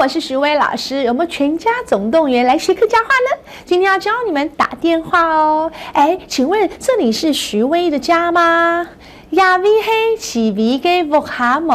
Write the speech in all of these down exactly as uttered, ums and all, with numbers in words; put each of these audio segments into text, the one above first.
我是徐薇老师，有没有全家总动员来学客家话呢？今天要教你们打电话哦。哎，请问这里是徐薇的家吗？呀，这位係徐薇个屋下無？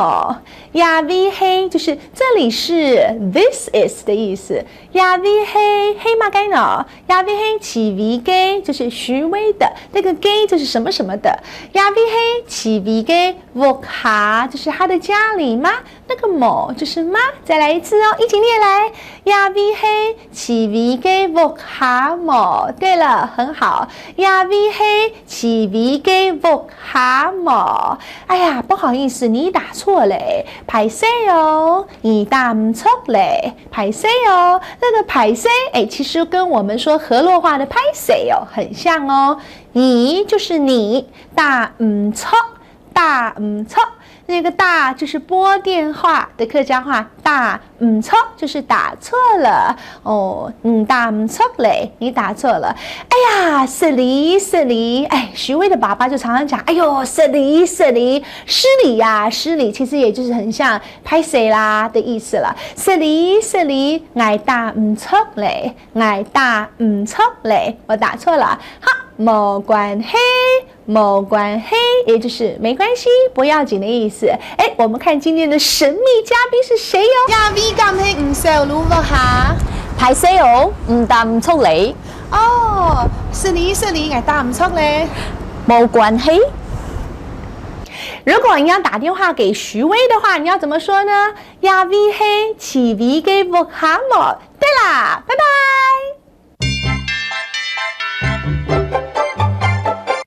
呀，这位係就是这里是，this is 的意思。呀，这位係，係麼个呢？呀，这位係徐薇个，就是徐薇的，那个个就是什么什么的。呀，这位係徐薇个屋下，就是他的家里吗？那个無就是嗎？再来一次哦，一起念来。呀，这位係徐薇个屋下無？对了，很好。呀，这位係徐薇个屋下無？哎呀，不好意思，你打错了，歹勢哦，你打毋著了，歹勢哦。那个歹勢，哎，其实跟我们说河洛话的歹勢哦，很像哦。你就是你，打毋著，打毋著。那个打就是拨电话的客家话，打毋著就是打错了哦，你打毋著了，你打错了。哎呀，失礼失礼，哎，徐薇的爸爸就常常讲，哎呦，失礼失礼，失礼呀、失礼，其实也就是很像歹勢啦的意思了。失礼失礼，𠊎打毋著了，𠊎打毋著了，我打错了。好，無關係。無關係，也就是没关系，不要紧的意思。哎，我们看今天的神秘嘉宾是谁哟？呀，这位敢係吳小姐屋下？歹勢哦，你打毋著了。哦，失礼失礼，𠊎打毋著了。無關係。如果你要打电话给徐薇的话，你要怎么说呢？呀，这位係徐薇个屋下無？对啦，拜拜。